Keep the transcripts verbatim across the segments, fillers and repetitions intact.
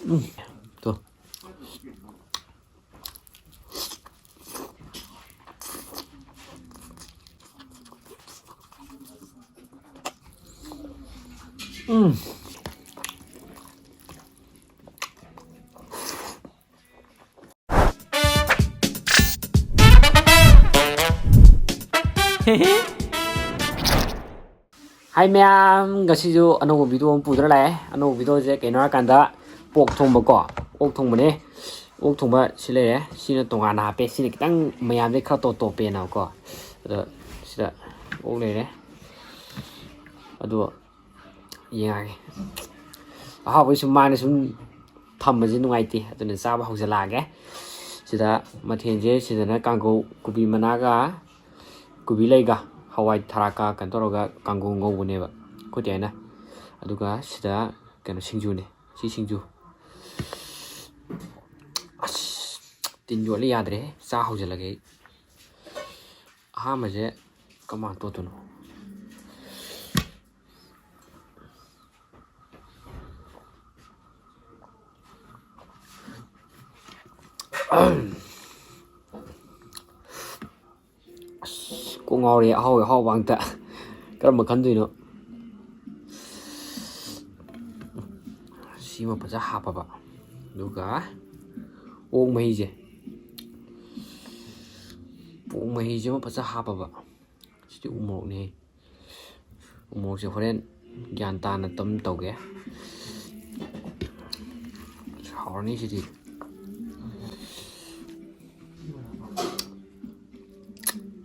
ꯎꯝ, ꯇꯣ꯫ ꯎꯝ꯫ ꯍꯥꯏ ꯃꯌꯥꯝ, ꯉꯁꯤꯁꯨ ꯑꯅꯧꯕ video ꯑꯃ ꯄꯨꯗꯨꯅ ꯂꯥꯛꯑꯦ꯫ ꯑꯅꯧꯕ videoꯁꯦ ꯀꯩꯅꯣ ꯍꯥꯏꯔꯀꯥꯟꯗ, pork ꯊꯣꯡꯕꯀꯣ, ꯑꯣꯛ ꯊꯣꯡꯕꯅꯦ꯫ ꯑꯣꯛ ꯊꯣꯡꯕ ꯁꯤ ꯂꯩꯔꯦ, ꯁꯤꯅ ꯇꯣꯉꯥꯟꯅ ꯍꯥꯞꯄꯦ, ꯁꯤꯅ ꯈꯤꯇꯪ ꯃꯌꯥꯝꯗꯩ ꯈꯔ ꯇꯣꯞ ꯇꯣꯞꯄꯦꯅꯀꯣ꯫ ꯑꯗꯣ ꯁꯤꯗ ꯑꯣꯛ ꯂꯩꯔꯦ, ꯑꯗꯣ ꯌꯦꯡꯉꯛꯑꯒꯦ꯫ ꯑꯍꯥꯎꯕꯩ ꯁꯨꯝ ꯃꯥꯡꯗ ꯁꯨꯝ ꯊꯝꯕꯁꯦ ꯅꯨꯡꯉꯥꯏꯇꯦ, ꯑꯗꯨꯅ ꯆꯥꯕ ꯍꯧꯖꯤꯜꯂꯛꯑꯒꯦ꯫ ꯁꯤꯗ ꯃꯊꯦꯜꯁꯦ, ꯁꯤꯗꯅ ꯀꯥꯡꯒꯧ, ꯀꯣꯕꯤ ꯃꯅꯥꯒ ꯀꯣꯕꯤ ꯂꯩꯒ ꯍꯋꯥꯏ ꯊꯔꯥꯛꯀ ꯀꯩꯅꯣ ꯇꯧꯔꯒ ꯀꯥꯡꯒꯧ ꯉꯧꯕꯅꯦꯕ ꯑꯩꯈꯣꯏ ꯇꯦꯅ꯫ ꯑꯗꯨꯒ ꯁꯤꯗ ꯀꯩꯅꯣ, ꯁꯤꯡꯖꯨꯅꯦ꯫ ꯁꯤ ꯁꯤꯡꯖꯨ꯫ ꯑꯁ, ꯇꯤꯟ ꯌꯣꯠꯂꯤ ꯌꯥꯗ꯭ꯔꯦꯍꯦ꯫ ꯆꯥ ꯍꯧꯖꯤꯜꯂꯒꯦ ꯑꯩ꯫ ꯑꯍꯥꯟꯕꯁꯦ ꯀꯃꯥꯏꯅ ꯇꯣꯠꯇꯣꯏꯅꯣ? ꯑꯁ, ꯀꯣꯛ ꯉꯥꯎꯔꯦ, ꯑꯍꯥꯎ ꯑꯍꯥꯎꯕ ꯉꯥꯛꯇ꯫ ꯀꯔꯝꯕ ꯈꯟꯗꯣꯏꯅꯣ? ꯁꯤꯃ ꯐꯖ ꯍꯥꯞꯄꯕ, ꯑꯗꯨꯒ ꯑꯣꯛ ꯃꯍꯤꯁꯦ, ꯑꯣꯛ ꯃꯍꯤꯁꯤꯃ ꯐꯖ ꯍꯥꯞꯄꯕ꯫ ꯁꯤꯗꯤ ꯎ ꯃꯣꯔꯣꯛꯅꯦ꯫ ꯎ ꯃꯣꯔꯣꯛꯁꯦ ꯍꯣꯔꯦꯟ ꯒ꯭ꯌꯥꯟ ꯇꯥꯅ ꯇꯝ ꯇꯧꯒꯦ꯫ ꯍꯥꯎꯔꯅꯤ ꯁꯤꯗꯤ꯫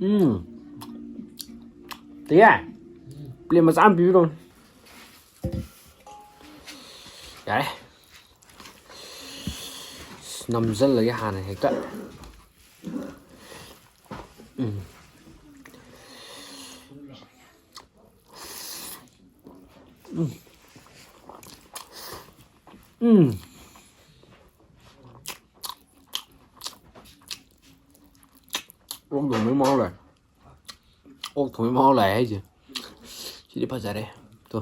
ꯎꯝ꯫ ꯇꯌꯥ, plate ꯃꯆꯥ ꯑꯃ ꯄꯤꯕꯤꯔꯣ꯫ ꯌꯥꯔꯦ꯫ ꯅꯝꯁꯤꯜꯂꯒꯦ ꯍꯥꯟꯅ ꯍꯦꯛꯇ꯫ ꯎꯝ꯫ ꯎꯝ꯫ ꯎꯝ꯫ ꯑꯣꯛ ꯊꯣꯡꯕꯒꯤ ꯃꯍꯥꯎ ꯂꯥꯛꯑꯦ꯫ ꯑꯣꯛ ꯊꯣꯡꯕꯒꯤ ꯃꯍꯥꯎ ꯂꯥꯛꯑꯦ ꯍꯥꯏꯁꯦ꯫ ꯁꯤꯗꯤ ꯐꯖꯔꯦ꯫ ꯇꯣ꯫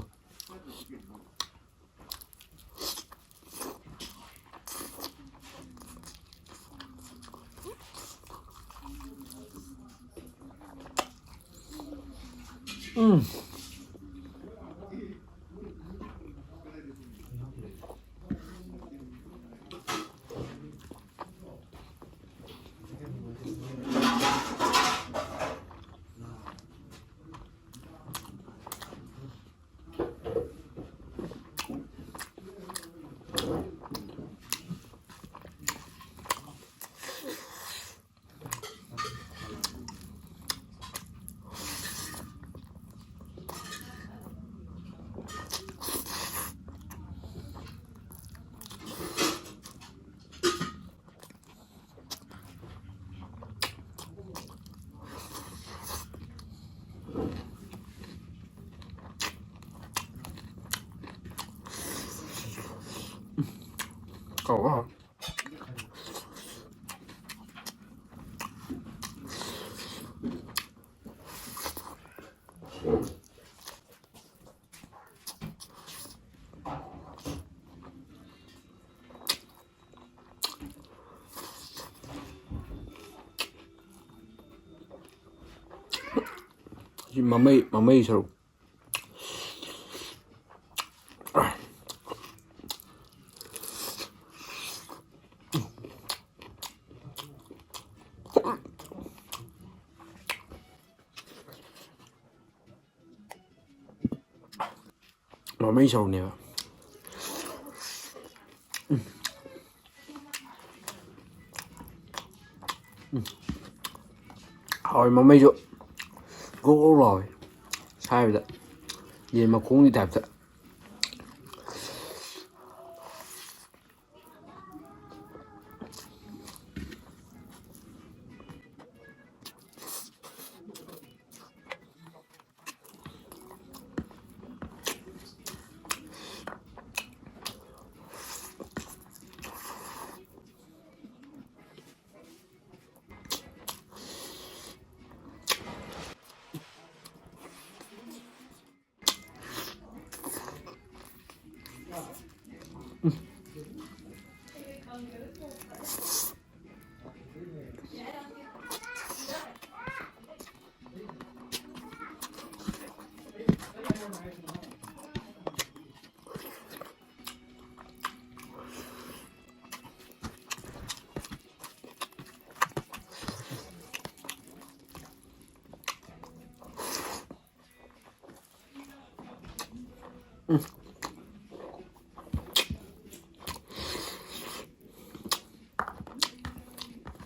ꯀꯧꯕ ꯍꯧꯔꯦ꯫ ꯁꯤ ꯃꯃꯩ, ꯃꯃꯩ ꯁꯔꯨꯛ꯫ ꯃꯃꯩ ꯁꯔꯨꯅꯦꯕ꯫ ꯎꯝ꯫ ꯎꯝ꯫ ꯍꯥꯎꯋꯦ, ꯃꯃꯩꯁꯨ ꯒ꯭ꯔꯣꯛ ꯒ꯭ꯔꯣꯛ ꯂꯥꯎꯋꯦ ꯁꯥꯏꯕꯗ, ꯌꯦꯟ ꯃꯈꯣꯡꯒꯤ ꯇꯥꯏꯞꯇ꯫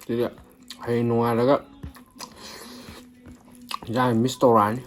ꯁꯤꯗꯤ ꯍꯌꯦꯡ ꯅꯣꯡꯉꯥꯜꯂꯒ ꯏꯟꯖꯥꯡ ꯃꯤꯁ ꯇꯧꯔꯛꯑꯅꯤ꯫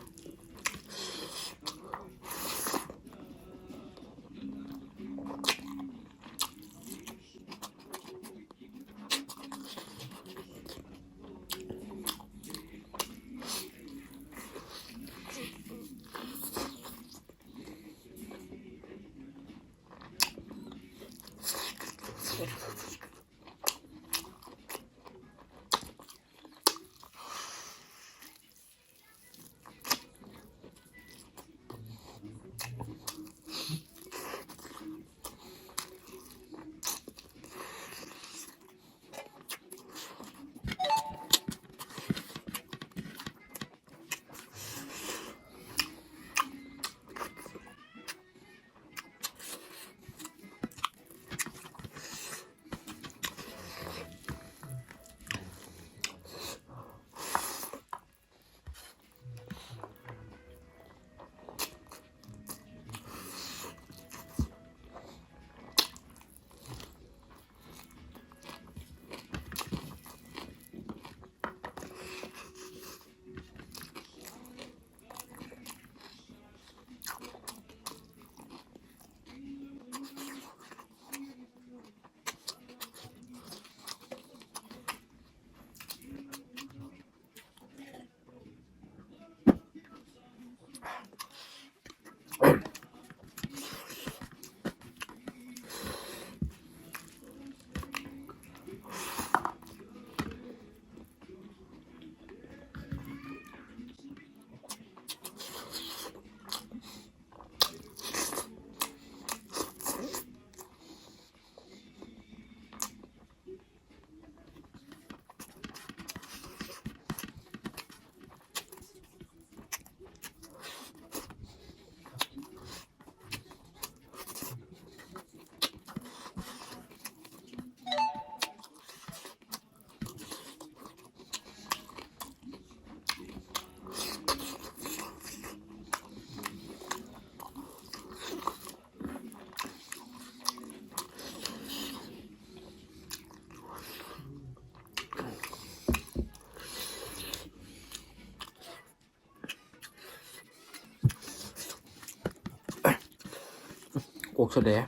ꯑꯣꯛꯁꯜꯂꯛꯑꯦ꯫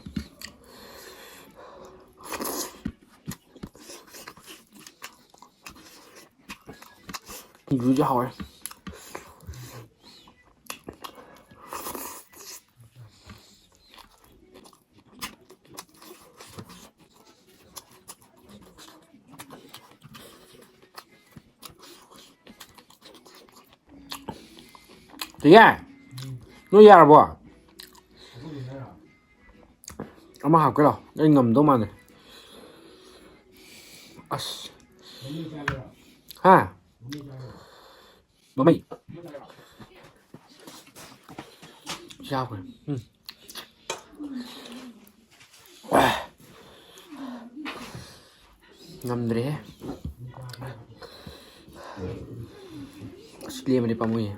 ꯁꯤꯡꯖꯨꯁꯦ ꯍꯥꯎꯔꯦ꯫ ꯇꯤꯌꯥ, ꯅꯣꯏ ꯌꯥꯔꯕꯣ? ꯑꯃ ꯍꯥꯞꯀꯦꯔꯣ? ꯑꯩ ꯉꯝꯗꯧ ꯃꯥꯟꯗꯦ꯫ ꯑꯁ꯫ ꯍꯥ? ꯃꯃꯩ꯫ ꯆꯥꯈ꯭ꯔꯦ꯫ ꯎꯝ꯫ ꯉꯝꯗ꯭ꯔꯦꯍꯦ꯫ ꯑꯁ, ꯂꯦꯝꯃꯗꯤ ꯄꯥꯝꯃꯨꯏꯍꯦ꯫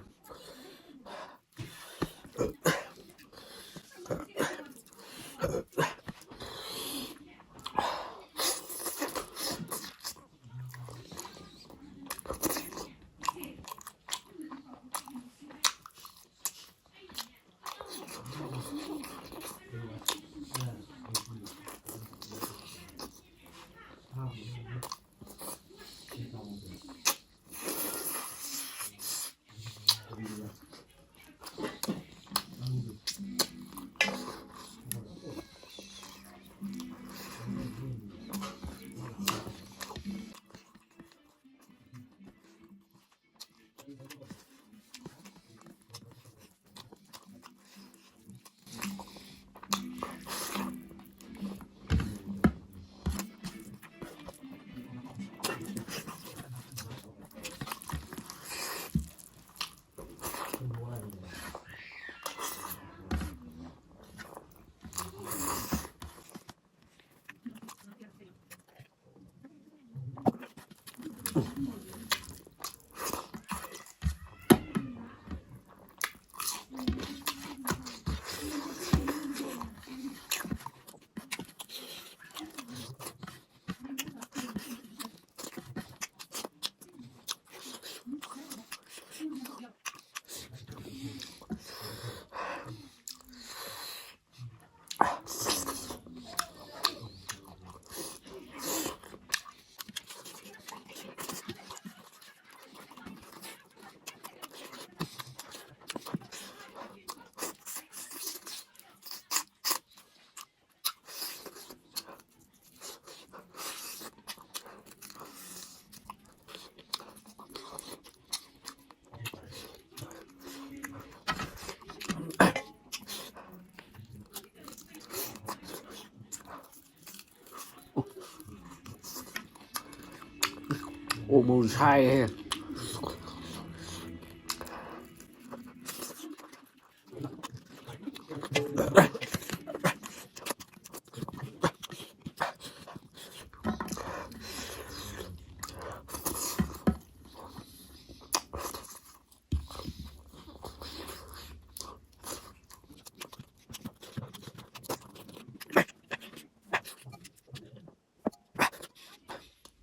ꯃꯣꯔꯣꯛ ꯃꯣꯔꯣꯛ ꯁꯥꯏꯍꯦ꯫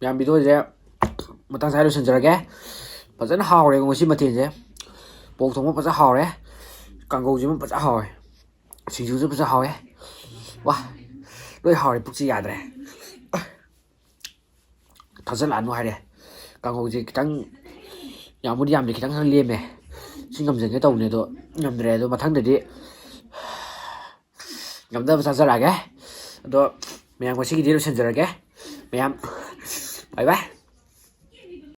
ꯃꯌꯥꯝ, ꯚꯤꯗꯤꯑꯣꯁꯦ ꯃꯇꯥꯡ ꯆꯥꯅ ꯂꯣꯏꯁꯤꯟꯖꯔꯒꯦ꯫ ꯐꯖꯅ ꯍꯥꯎꯔꯦ ꯉꯁꯤ ꯃꯊꯦꯜꯁꯦ꯫ ꯄꯣꯛ ꯊꯣꯡꯕ ꯐꯖꯅ ꯍꯥꯎꯔꯦ, ꯀꯥꯡꯒꯧꯁꯤꯃ ꯐꯖꯅ ꯍꯥꯎꯔꯦ, ꯁꯤꯡꯖꯨꯁꯨ ꯐꯖꯅ ꯍꯥꯎꯔꯦ꯫ ꯋꯥ, ꯂꯣꯏ ꯍꯥꯎꯔꯦ, ꯄꯨꯛꯁꯤ ꯌꯥꯗ꯭ꯔꯦ꯫ ꯊꯥꯖꯤꯜꯂꯛꯑꯅꯨ ꯍꯥꯏꯔꯦ꯫ ꯀꯥꯡꯍꯧꯁꯦ ꯈꯤꯇꯪ, ꯌꯥꯝꯕꯨꯗꯤ ꯌꯥꯝꯗꯦ, ꯈꯤꯇꯪ ꯈꯛ ꯂꯦꯝꯃꯦ꯫ ꯁꯤ ꯉꯝꯖꯒꯦ ꯇꯧꯕꯅꯦ, ꯑꯗꯣ ꯉꯝꯗ꯭ꯔꯦ꯫ ꯑꯗꯣ ꯃꯊꯪꯗꯗꯤ ꯉꯝꯅꯕ ꯆꯥꯖꯔꯛꯑꯒꯦ꯫ ꯑꯗꯣ ꯃꯌꯥꯝ, ꯉꯁꯤꯒꯤꯗꯤ ꯂꯣꯏꯁꯤꯟꯖꯔꯒꯦ꯫ ꯃꯌꯥꯝ, bye bye꯫